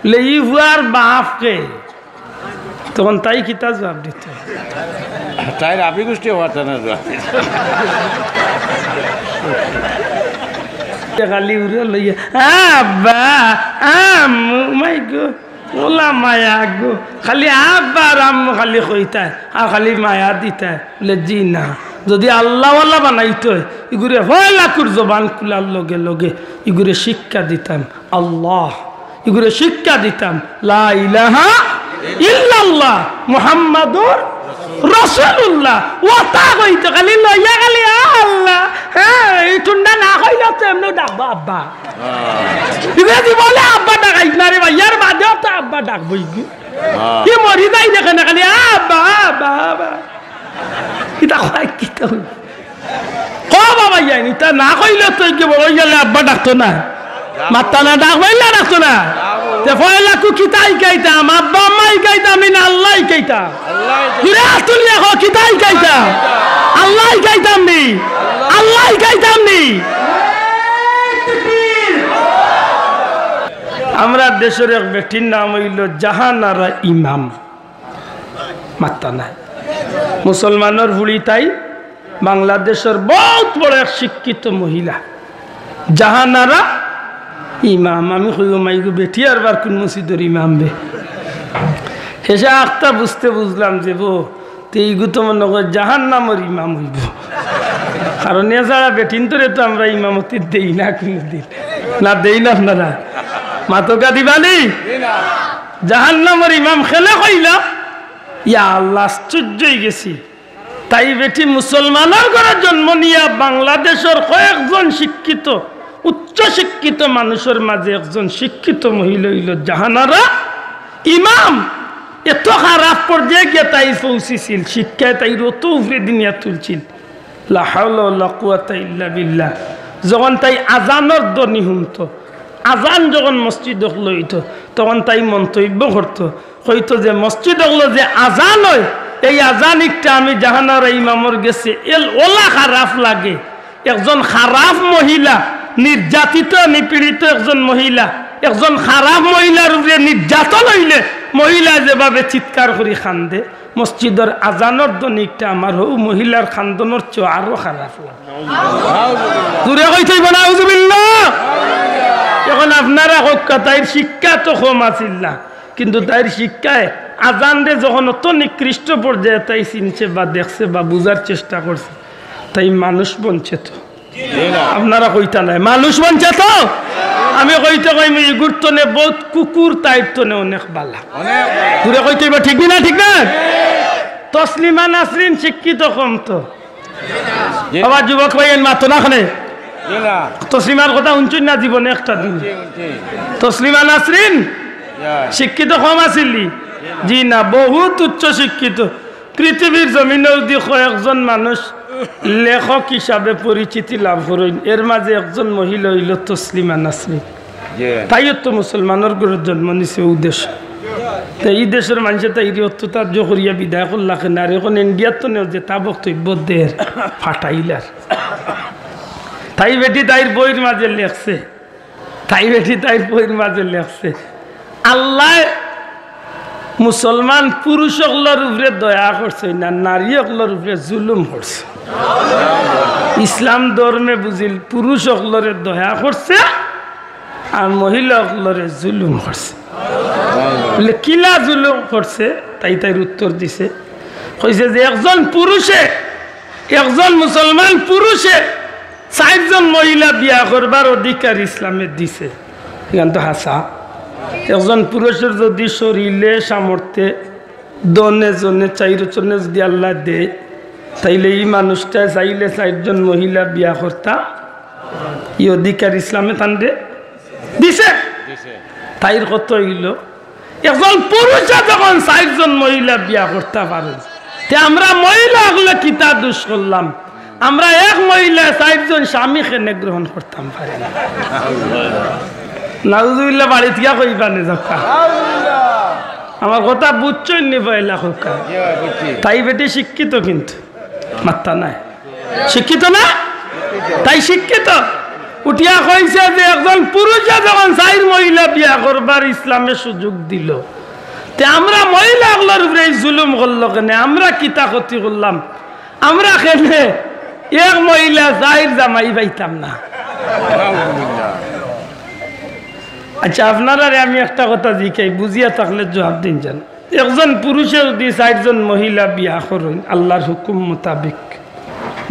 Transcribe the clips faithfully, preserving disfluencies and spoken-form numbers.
লে, "ই ফুয়ার বাফ কে?" তখন তাই কিতা জুয়াব দিত? তাইর আবি গুষ্টি অওয়ার তানে জুয়াব দিত। খালি উরে লইয়া, "আব্বা, আম্মু, মাই গো, ওলা মায়া গো।" খালি আব্বা আর আম্মু খালি কইতায়, আর খালি মায়া দিতায়। বলে, "জি না, যদি আল্লাহওয়ালা বানাইতে অয়, ইগুরে পয়লাকুর জবান খুলার লগে লগে ইগুরে শিক্ষা দিতাম।" আল্লাহ, ইগুরে শিক্ষা দিতাম, লা ইলাহা ইল্লাল্লাহ মুহাম্মাদুর রাসূলুল্লাহ। ওতা কইতো খালি লইয়া খালি আল্লাহ, হ্যাঁ, ই টুন্ডা না কইলে তো এমনে ডাকবো আব্বা। ইংরেজি বলে আব্বা ডাকাইত না রে ভাই, ইয়ার বাদেও তো আব্বা ডাকবো ইগু। কি মরি যাই দেখে না খালি আব্বা, আব্বা, আব্বা। ইতা কয় কিতা অইল? ক বাবা, ইয়াইন, ইতা না কইলে তো ইগে বড় অই গেলে আব্বা ডাকতো না। মাত্তা না ডাক পাইলে ডাকতো না। তে পয়লাকু কিতা হিকাইতাম? আব্বা আম্মা হিকাইতাম নি না আল্লাহ হিকাইতাম? জুরে আত তুলিয়া ক, কিতা হিকাইতাম? আল্লাহ হিকাইতাম নি? আল্লাহ হিকাইতাম নি? আমরার দেশর এক বেটির নাম অইলো জাহানারা ইমাম। মাত্তা নাই। মুসলমানর ফুড়ি তাই, বাংলাদেশর বউত বড় এক শিক্ষিত মহিলা, জাহানারা ইমাম। আমি কইও, "মাইগো বেটি, আর বার কুন মসজিদর ইমাম বে?" হেষে আখতা বুঝতে বুঝলাম যে, বো, তে ইগু তো মনো কয় জাহান্নামর ইমাম অইবো। কারণ এছাড়া বেটিন্তরে তো আমরা ইমামতি দেই না কুনুদিন। না দেই না আপনারা? মাতকা দিবানি? জাহান্নামর ইমাম কেনে কইলা? ইয়া আল্লাহ, আশ্চর্য অইগেছি। তাই বেটি মুসলমানর ঘরো জন্ম নিয়া বাংলাদেশর কয়েকজন শিক্ষিত, উচ্চ শিক্ষিত মানুষর মাঝে একজন শিক্ষিত মহিলা অইলো জাহানারা ইমাম। এত খারাপ পর্যায়ে গিয়া তাই পৌঁছিছিল, শিক্ষায় তাইরে অত উপরেদি নিয়া তুলছিল। লা হাওলা ওয়ালা কুওয়াতা ইল্লা বিল্লাহ। যখন তাই আজানর ধ্বনি হুনতো, আজান যখন মসজিদ অকলো অইতো, তখন তাই মন্তব্য করতো, কইতো যে মসজিদ অকলো যে আজান অয়, এই আজান ইকটা আমি জাহানারা ইমামর গেছে এল ওলা খারাপ লাগে। একজন খারাপ মহিলা, নির্যাতিত, নিপীড়িত একজন মহিলা, একজন খারাপ মহিলার উপরে নির্যাতন অইলে মহিলায় যেভাবে চিৎকার করি কান্দে, মসজিদর আজানর ধ্বনি ইকটা আমার হউ মহিলার কান্দনর চেয়ে আরো খারাপ লাগে। জুরে কইতে অইবো না, আউযুবিল্লাহ। এখন আপনারা কউক্কা, তাইর শিক্ষা তো কম আছিল না, কিন্তু তাইর শিক্ষায় আজানরে যখন অত নিকৃষ্ট পর্যায়ে তাই চিনছে বা দেখছে বা বুঝার চেষ্টা করছে, তাই মানুষ বনছে তো। আপনারা কইতা নায়, মানুষ বনছে তো। আমি কইতে কইমু, ইগুর তনে বউত কুকুর, তাইর তনে অনেক বালা। জুরে কইতে অইবো, ঠিক নি না? ঠিক না? তসলিমা নাসরিন শিক্ষিত কম তো। জি। বাবা, যুবক ভাইয়াইন, মাতো না কেনে? জি না। তসলিমার কথা হুনছইন না জীবনে একটা দিন? জি, জি। তসলিমা নাসরিন ইয়া। শিক্ষিত কম আছিল নি? জি না, বউত উচ্চ শিক্ষিত। পৃথিবীর জমিনো যদি কয়েকজন মানুষ লেখক হিসাবে পরিচিতি লাভ করইন, এর মাঝে একজন মহিলা অইলো তসলিমা নাসরিন। জি। তাইও তো মুসলমানর ঘরো জন্ম নিছে অউ দেশো। তে ই দেশর মানষে তাইরে অত্যাচার করিয়া বিদায় করলা কেনে? আর এখন ইন্ডিয়ার তনেও যেতা বক্তব্য দের, ফাটাইলার। তাই বেটি তাইর বইর মাঝে লেখছে, তাই বেটি তাইর বইর মাঝে লেখছে, আল্লায় মুসলমান পুরুষ অকলর উপরে দয়া করছইন না, নারী অকলর উপরে জুলুম করছে। ইসলাম ধর্মে বুঝিল পুরুষ অকলরে দয়া করছে আর মহিলা অকলরে জুলুম করছে। বলে, "কিলা জুলুম করছে?" তাই তাইর উত্তর দিছে, কইছে যে একজন পুরুষে, একজন মুসলমান পুরুষে চাইরজন মহিলা বিয়া করবার অধিকার ইসলামে দিছে। ইখান তো হাছা। একজন পুরুষর যদি শরীরে সামর্থ্যে ধনে জনে চাইরজনে যদি আল্লায় দেয়, তাইলে ই মানুষটায় চাইলে চাইরজন মহিলা বিয়া করতা, ই অধিকার ইসলামে তানরে দিছে। দিছে। তাইর কথা অইলো, একজন পুরুষে যখন চাইরজন মহিলা বিয়া করতা পারে, তে আমরা মহিলা অকলে কিতা দুষ করলাম? আমরা এক মহিলায় চাইরজন স্বামী কেনে গ্রহণ করতাম পারি না? নাউজুবিল্লাহ, বাড়িত গিয়া কইবা নে যাউক্কা। আমার কথা বুঝছইন নি পয়লা কউক্কা? তাই বেটি শিক্ষিত কিন্তু মাত্তা নাই। শিক্ষিত না? তাই শিক্ষিত। উঠিয়া কইছে যে একজন পুরুষে যখন চাইর মহিলা বিয়া করবার ইসলামে সুযোগ দিল, তে আমরা মহিলা অকলর উপরে এই জুলুম করলো কেনে? আমরা কিতা ক্ষতি করলাম? আমরা কেনে এক মহিলা চাইর জামাই পাইতাম না? আচ্ছা, আপনারারে আমি একটা কথা জিকাই, বুঝিয়া থাকলে জবাব দিন যান। একজন পুরুষে যদি চাইরজন মহিলা বিয়া করইন, আল্লাহর হুকুম মোতাবেক,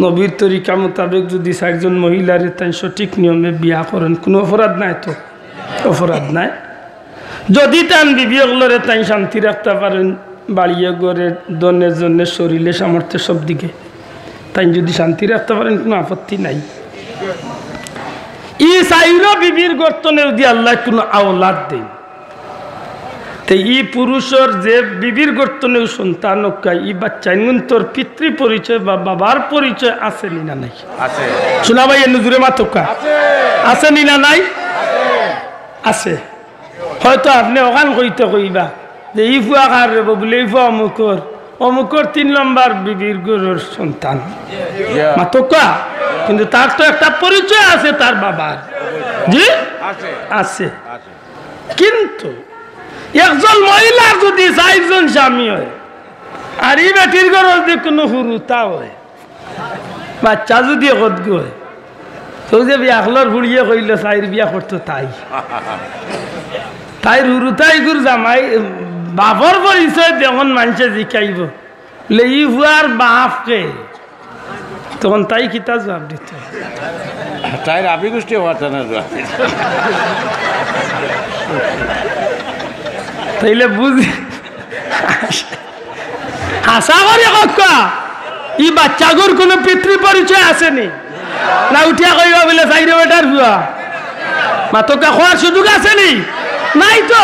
নবীর তরিকা মোতাবেক যদি চাইরজন মহিলারে তাইন সঠিক নিয়মে বিয়া করইন, কুনু অপরাধ নাই তো? অপরাধ নাই। যদি তান বিবি অকলরে তাইন শান্তি রাখতা পারইন, বাড়িয়ে ঘরে, ধনে জনে, শরীরে, সামর্থ্যে, সব দিকে তাইন যদি শান্তি রাখতা পারইন, কুনু আপত্তি নাই। ই চাইরো বিবির গর্ত থনে যদি আল্লায় কুনু আওলাদ দেইন, তে ই পুরুষর যে বিবির গর্ত থনেউ সন্তান অউক্কা, ই বাচ্চাইনগুনতর পিতৃ পরিচয় বা বাবার পরিচয় আছে নি না নাই? আছে। শোনা ভাই, এ নজুরে মাতউক্কা। আছে। আছে নি না নাই? আছে। হয়তো আপনে অখান কইতে কইবা যে, "ই ফুয়া কার রে বা?" বুলে, "ই ফুয়া অমুকর, অমুকর তিন নম্বর বিবির ঘরর সন্তান।" ইয়া। মাতউক্কা। কিন্তু তার তো একটা পরিচয় আছে তার বাবার। জি? আছে। আছে। আছে। কিন্তু একজন মহিলার যদি চাইরজন স্বামী অয়, আর ই বেটির ঘরো যদি কুনু হুরুতা অয়, বাচ্চা যদি একগু অয়, তো যে বিয়া অকলর ফুড়িয়ে কইলো, "চাইর বিয়া করতো তাই।" তাইর হুরুতাইগুর জামাই, বাপর পরিচয় যেমন মানষে জিকাইবো, বুলে, "ই ফুয়ার বাপ কে?" তখন তাই কিতা জবাব দিত? তাইর আবি গোষ্ঠী অওয়ার তা না জবাব দিত। তাইলে বুঝি, হাছা করি কউক্কা, ই বাচ্চাগুর কুনু পিতৃ পরিচয় আছে নি? না উঠিয়া কইবা বুলে, "চাইরো বেটার ফুয়া"? মাতউক্কা, কওয়ার সুযোগ আছে নি? নাই তো।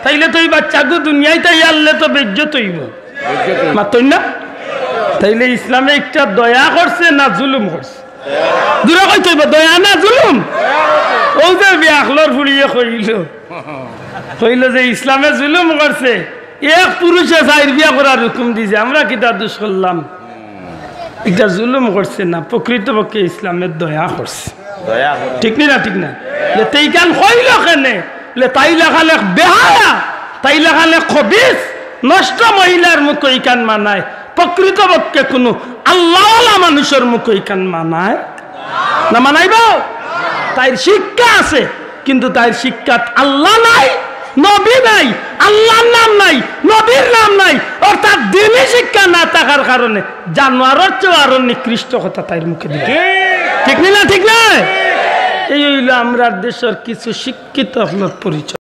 তাইলে তো ই বাচ্চাগু দুনিয়াইত আইয়া আরলে তো বেইজ্জত অইবো। মাতইন না? তাইলে ইসলামে একটা দয়া করছে না জুলুম করছে? জুরে কইতে অইবো, দয়া না জুলুম? অউ যে বিয়া অকলর ফুড়িয়ে কইলো, কইলো যে ইসলামে জুলুম করছে, এক পুরুষে চাইর বিয়া করার হুকুম দিছে, আমরা কিতা দুষ করলাম? এটা জুলুম করছে না, প্রকৃতপক্ষে ইসলামে দয়া করছে। দয়া করছে। ঠিক নি না? ঠিক না? তে ইখান কইলো কেনে? লে তাই লাখান এক বেহায়া, তাই লাখান এক খবিস, নষ্ট মহিলার মুখো ইখান মানায়। প্রকৃতপক্ষে কুনু আল্লাহওয়ালা মানুষর মুখো ইখান মানায় না, মানাইবো? তাইর শিক্ষা আছে, কিন্তু তাইর শিক্ষাত আল্লাহ নাই, নবী নাই, আল্লাহর নাম নাই, নবীর নাম নাই, অর্থাৎ দ্বীনি শিক্ষা না থাকার কারণে জানোয়ারর চেয়ে আরো নিকৃষ্ট কথা তাইর মুখে দিল। ঠিক। ঠিক নি না? ঠিক না? এই অইলো আমরার দেশর কিছু শিক্ষিত অকলর পরিচয়।